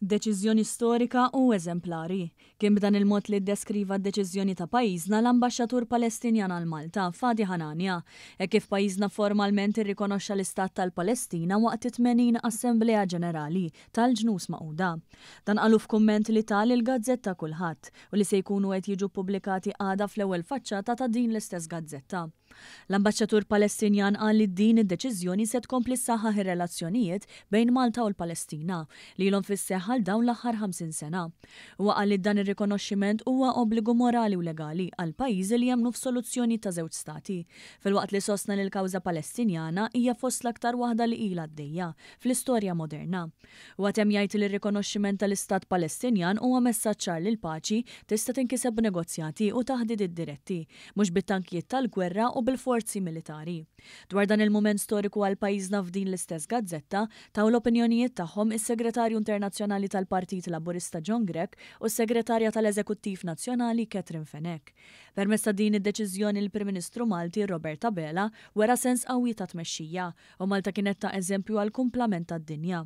Deċiżjoni storika u eżemplari. Kien b'dan il-mod li ddeskriva d-deċiżjoni ta' pajjiżna l-Ambaxxatur Palestinjan għal Malta, Fadi Hanania, hekk kif pajjiżna formalment irrikonoxxa l-Istat tal-Palestina waqt it-80 Assemblea Ġenerali tal-Ġnus Magħquda. Dan qalu f'kumment li ta lill-gazzetta Kullħadd u li se jkunu qed jiġu ppubblikati għada fl-ewwel faċċata ta' din l-istess gazzetta. L-Ambaxxatur Palestinjan qal li din id-deċiżjoni se tkompli ssaħħaħ ir-relazzjonijiet bejn Malta u l-Palestina, li ilhom fis-seħħ għal dawn l-aħħar 50 sena. Huwa qal li dan ir-rikonoxximent huwa obbligu morali u legali għall-pajjiżi li jemmnu f'soluzzjoni ta' żewġ stati, filwaqt li sostna li l-kawża Palestinjana hija fost l-aktar waħda li ilha għaddejja fl-istorja moderna. Huwa temm jgħid li r-rikonoxximent tal-Istat Palestinjan huwa messaġġ ċar li l-paċi tista' tinkiseb b'negozjati u taħdidiet diretti, mhux bit-tankijiet tal-gwerra u bil-forzi militari. Dwar dan il-mument storiku għal pajjiżna f'din l-istess gazzetta, taw l-opinjonijiet tagħhom is-Segretarju Internazzjonali tal-Partit Laburista John Grech u s-Segretarja tal-Eżekuttiv Nazzjonali Catherine Fenech. Permezz ta' din id-deċiżjoni l-Prim Ministru Malti Robert Abela wera sens qawwi ta' tmexxija u Malta kienet ta' eżempju għall-kumplament tad-dinja.